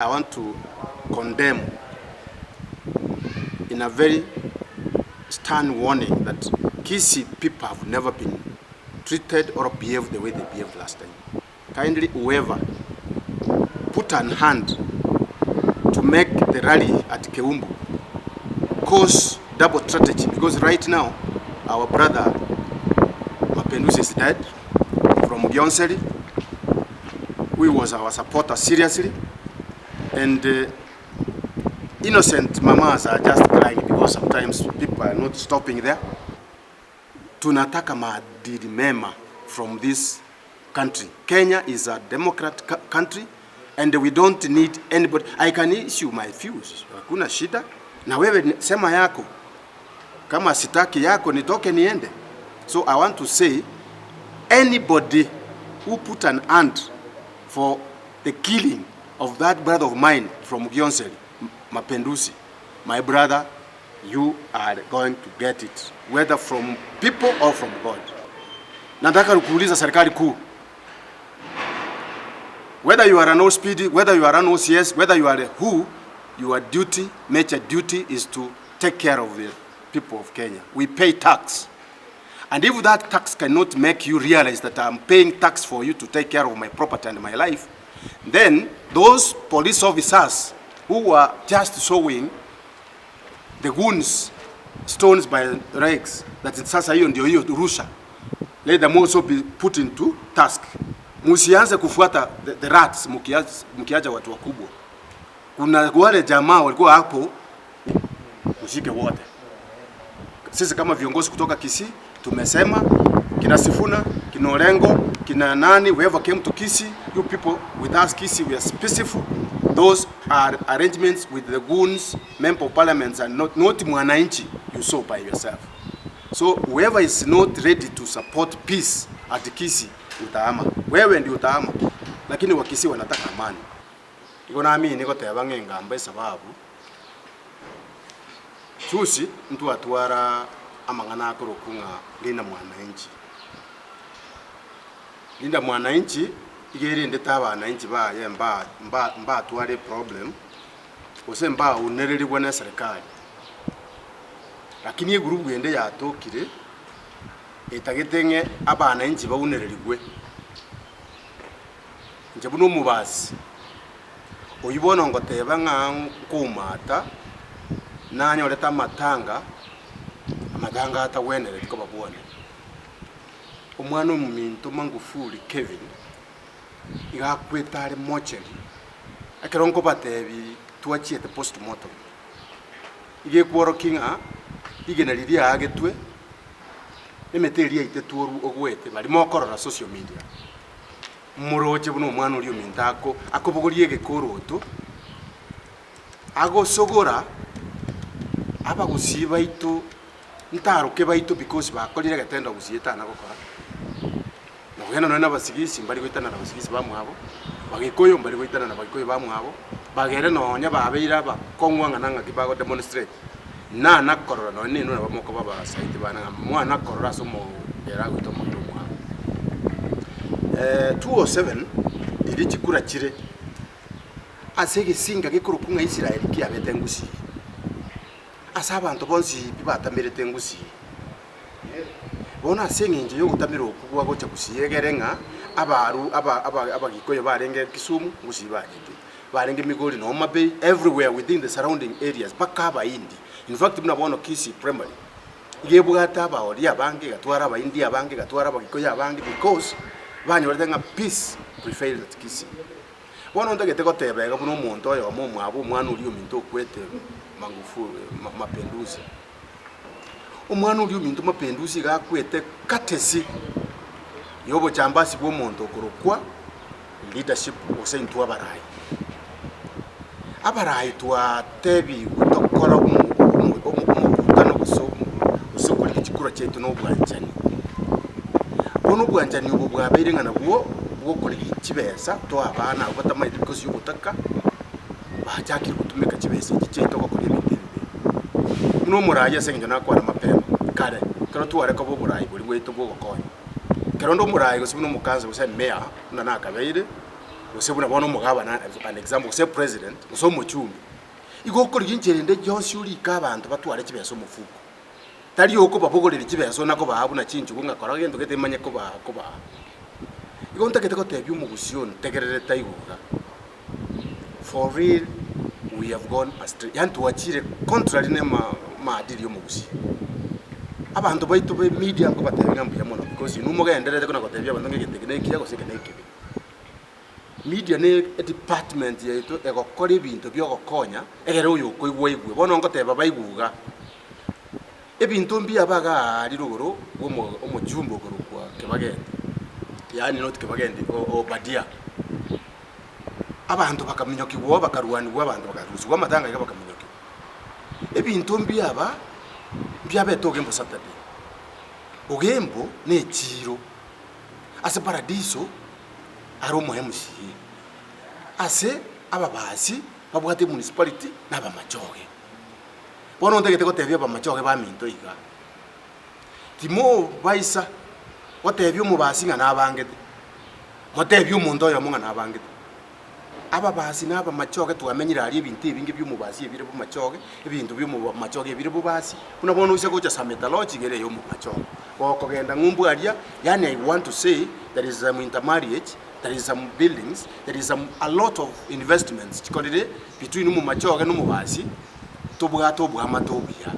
I want to condemn in a very stern warning that Kisii people have never been treated or behaved the way they behaved last time. Kindly whoever put an hand to make the rally at Keumbu cause double tragedy because right now our brother Mapenduzi is dead from Gionseri who was our supporter seriously and uh, innocent mamas are just crying because sometimes people are not stopping there. Tunataka maadili mema from this country. Kenya is a democrat country and we don't need anybody. I can issue my views. Hakuna shida. Na wewe sema yako. Kama sitaki yako nitoke niende. So I want to say anybody who put an hand for the killing of that brother of mine from Gionseri, Mapenduzi, my brother, you are going to get it, whether from people or from God. Nataka kuuliza serikali kuu, whether you are an OSPD, whether you are an OCS, whether you are a who, your duty, major duty is to take care of the people of Kenya. We pay tax. And if that tax cannot make you realize that I'm paying tax for you to take care of my property and my life, then those police officers who were just showing the goons stones by legs, that sasa hiyo ndio hiyo rusha, let them also be put into task. Musianze kufuata the, the rats mkiacha, mkiacha watu wakubwa. Kuna wale jamaa walikuwa hapo, mshike wote. Sisi kama viongozi kutoka Kisii tumesema kina Sifuna, kina Orengo, kina nani, whoever came to Kisii, you people with us Kisii, we are peaceful. Those are arrangements with the goons, member of parliaments and not, not mwananchi you saw by yourself. So whoever is not ready to support peace at Kisii, utahama. Wewe ndio utahama. Lakini wa Kisii wanataka amani. Igo naamini goteba ng'a engambo esababu Chusi ntwatwara amang'ana akorokwa ng'a Linda Mwananchi. Linda Mwananchi iga erendete abananchi baye mba mba mbatware eproblem gose mbaunererigwe na eserekari. Lakini egurubu ende yatokire etagete ng'e abananchi baunererigwe. Inche buna omobasi, oyio bono ngoteba ng'a nkoumata, nanyorete amatanga, amatanga atagwenereti koba bwane. Omwana omominto Magufuli Kevin, iga akwete are mocheri, ekero nkobatebi twachiete postmortem, iga ekworokia ng'a rigena riria riaagetwe, emete eria yaitetwe orwo ogwete, baria mokorora social media. Moroche buna omwana oria ominto ako akobogoria egekoroto, agosogora abagusii baito ntaroke baito because bakorire egetendo gusii etana gokora. Nogenda nonye na abasigisi mbari goitana na abasigisi bamwabo, bagikuyu mbari goitana na bagikuyu bamwabo, bagere nonye babeire abakong'u ang'ana ng'aki bago demonstrate, nana korora nonye ninwe nabo mokoba abasaiti bane ng'a mwana korora ase omogera agoita omogera omwabo. 207 riria chikura chire ase egesinga gekorokwa ng'a Israeli kiabete ngusii, ase abanto bonsi pi batamerete ngusii. Bono ase eng'encho y'ogotamera okwo gwa gocha gusii egere ng'a abaru aba aba abagikoyo barenge Kisumu ngusii barenge, barenge Migori na Homa Bay, everywhere within the surrounding areas mpaka Abaindi. In fact buna bono Kisii Primary iga ebwate abaoria abange, egatwara Abaindi abange, egatwara Abagikoyo abange because banyorete ng'a peace prevailed at Kisii. Bono ntagete goteba iga buna omonto oyomo omwabo omwana oria ominto okwete Magufuli Mapenduzi. Omwana oria ominto Mapenduzi iga akwete courtesy yobochambasi bw'omonto okorokwa leadership gose intwe abarai. Abarai twatebigwe tokore omokutano gose gose korigia chikura chiaito na obwanchani. Bono obwanchani obo bwabeire ng'a nabwo bwokorigia chibesa toa abana abwo batamaeti because ya obotaka, bachakire gotumeka chibesa echi chiaito gokora ebinto ebibe. Buna omorai ase eng'encho nakwana mapema kare, ekero tware koba oborai boria bwaito bwa ogokonya. Ekero onde omorai gose buna omokansa gose emayor buna nakabeire. gose buna bono omogabana an example, gose president, gose omochumbe, igo okorigia enchera ende yonsi orike abanto batware chibesa omofuko. Tari okobabogoreria chibesa ona kobaa buna chinchugu ng'a kora gento gete manye kobaa kobaa. Igo ntagete gotebia omogusii ontegererete aiga iga, for real we have gone astray, yaani twachire contrary na ama maadili ya omogusii. Abanto baito ba emedia nkobatebia ng'a mbuya mono because inwe mogendererete kona gotebia abanto ng'a egento eke nekiya gose eke nekebe. Media ne edepartment yaito egokora ebinto bia ogokonya egere oyo okoigwa aigwe. Bono ngoteba baigwe iga, ebinto mbiabe iga aaria rogoro bwa omo omojumbe okorokwa Kibagendi, yaani not Kibagendi Obadia. Abanto bakaminyokigwa oo bakarwanigwa abanto bakarusigwa amatanga iga bakaminyokigwa. Ebinto mbiaba mbiabete Ogembo Saturday. Ogembo na echiiro, ase paradiso are omo MCA, ase ababasi babwate emunicipality na abamachoge. Bono ntagete gotebia abamachoge baminto iga, timobaisa gotebia omobasi ng'a nabangete, motebie omonto oyomo ng'a nabangete. Ababasi na abamachoge twamenyire aria ebinto ebinge bia omobasi ebire bomachoge, ebinto bia omomachoge ebire bobasi, buna bono oise gocha Sameta Lodge iga ere eya omomachoge. Gokogenda ng'umbu aria, yaani I want to say there is some intermarriage, there is some buildings, there is some a lot of investments chikorire between omomachoge na omobasi, tobwate oboamate obuya.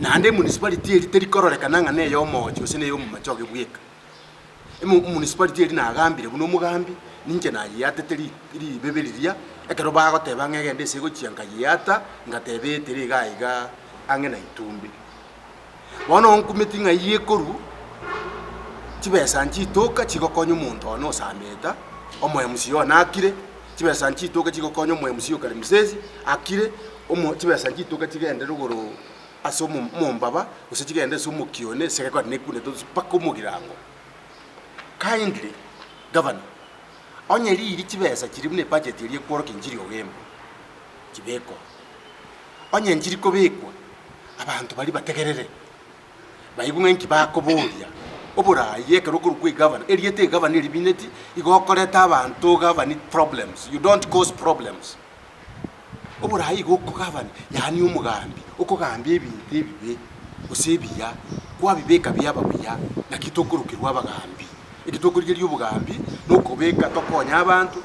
Naende emunicipality eria teri kororekana ng'a neya omoochi gose neya omomachoge bweka. Emunicipality eria nagambire buna omogambi, ninche nayeatete ri ribebe riria, ekero bagoteba ng'a egende ase egochia nkayeata, ngateba etere iga iga ang'e na itumbe. Bono nkumeti ng'ai ekorwa, chibesa nchitoka chigokonya omonto one osameta, omo MC one akire, chibesa nchitoka chigokonya omo MC o Karimusesi akire, omo chibesa nchitoka chigende rogoro ase omo omombaba, gose chigende ase omokia one ase egekone nekunete gose mpaka omogirango. Kindly, Governor, onye riiri chibesa chiria buna ebudget eria ekworokia nchiri ogembo, chibekwa. Onye nchiri kobekwa, abanto baria bategerere, baigwe ng'a inki bakoboria. Oboraai ekero okorokwa egavana, erieta egavana erimineti, igo okoreta abanto ogavani problems, you don't cause problems. Oboraai igo okogavani, yaani omogambi, okogambia ebinto ebibe gose ebiya, kwabibeka biaba buya, naki tokorokerwa abagambi. Eki tokorigereria obogambi, nokobeka tokonye abanto,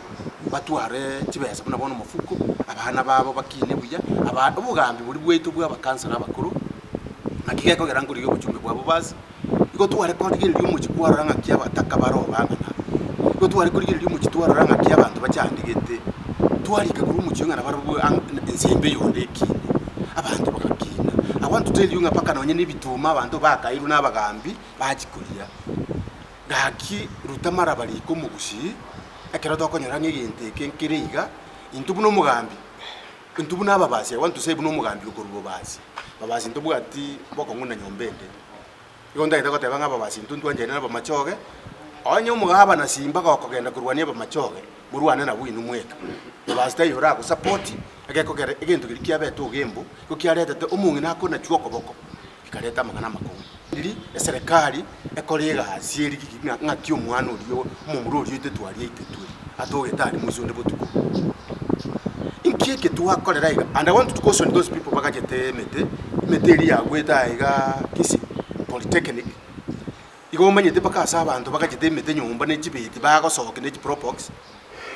batware chibesa buna bono omofuko, abana babo bakine buya, aba obogambi boria bwaito bwa abakansara abakoro, naki gekogera nkorigia obochumbe bwabo basi, igo tware korigereria omochie kwarora ng'aki abataka bare obang'ana, igo tware korigereria omochie twarora ng'aki abanto bachandegete, twarika korwa omochie ng'a nabarabwo ang' ense embe yonde ekine, abanto bagakina. I want to tell you ng'a mpaka nonye na ebituma abanto bakairwe na abagambi, bachia koria. Gaki ruta amaraba riko omogusii, ekero tokonyora ng'a egento eke nkere iga, intwe buna omogambi, intwe buna ababasi, I want to say buna omogambi okorwa bobasi, babasi ntobwati bokong'u na nyomba ende. Igo ntagete goteba ng'a ababasi intwe ntwanchaine na abamachoge, onye omogabana simba gokogenda korwania abamachoge, morwane nabwo inwe mweka. Mobasi taiyo oragosapoti, egekogera egento keria kiabete ogembo, igo kiaretete omong'ina akonachwa okoboko. Ekareta amang'ana amakong'u. Riria eserekari ekore egasi erigigi ng'a ng'aki omwana oria omomura oria oitetwe aria aitetwe, atogete aria moiso onde botuko. Inki eke twakorera iga? And I want to caution those people bagachete emete, emete eria yagwete aiga Kisii Polytechnic, igo omanyete mpaka ase abanto bagachete emete nyomba ne chibeti bagosokia ne chiprobox,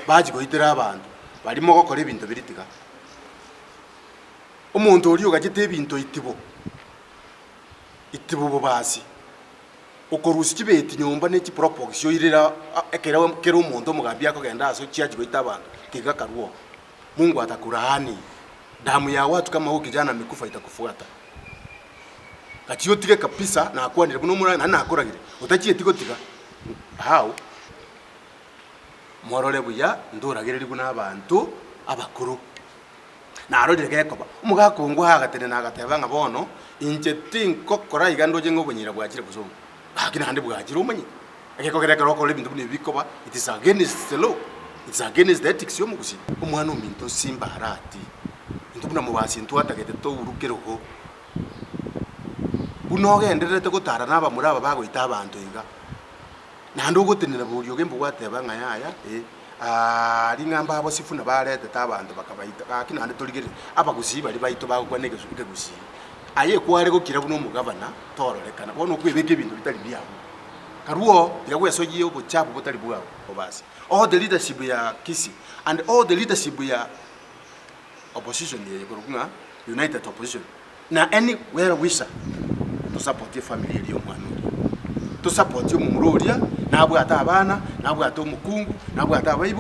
bachia goitera abanto, baria mogokora ebinto biria tiga. Omonto oria ogachete ebinto itibo, itibo bobasi, okorusia chibeti nyomba ne chipropox oirere ekero kera omonto omogambi akogenda ase ochiachi goita abanto, tiga karue oo. Mungu atakulaani, damu ya watu kama huyu kijana amekufa itakufuata. Gachia otige kabisa nakwanire buna omorani naende nakoragire, otachieti gotiga, how? Morore buya ntoragererigwe na abanto abakoro. Narorire gekoba. Omogaka ongwe agatenena agateba ng'a bono inche tinkokora iga ndoche ng'a obonyira bwachire bosongo. Gaki naende bwachire omanyete. Egekogera ekero okora ebinto buna ebi bikoba, it is against the law, it is against the ethics y'omogusii. Omwana ominto simba arati, intwe buna mobasi ntwatagete touru kerogo. Buna ogendererete gotara na abamura aba bagoita abanto iga, naende ogotenena boria ogembe gwateba ng'a yaya eh. Aaria ng'a mbabosifu na baretete abanto bakabaita, gaki naende torigererie abagusii baria baito bagokwana ekegusii. Aye ekware gokira buna omogavana tororekana, bono okwebeka ebinto bitari biao. Karue tiga gwesoyie obochafu botari bwao obase. All the leadership ya Kisii and all the leadership ya opposition eye ekorokwa ng'a United Opposition na any well wisher tosapotie efamiri eria ya omwana oria. Tosapotie omomura oria nabwate abana, nabwate omokungu, nabwate abaibori.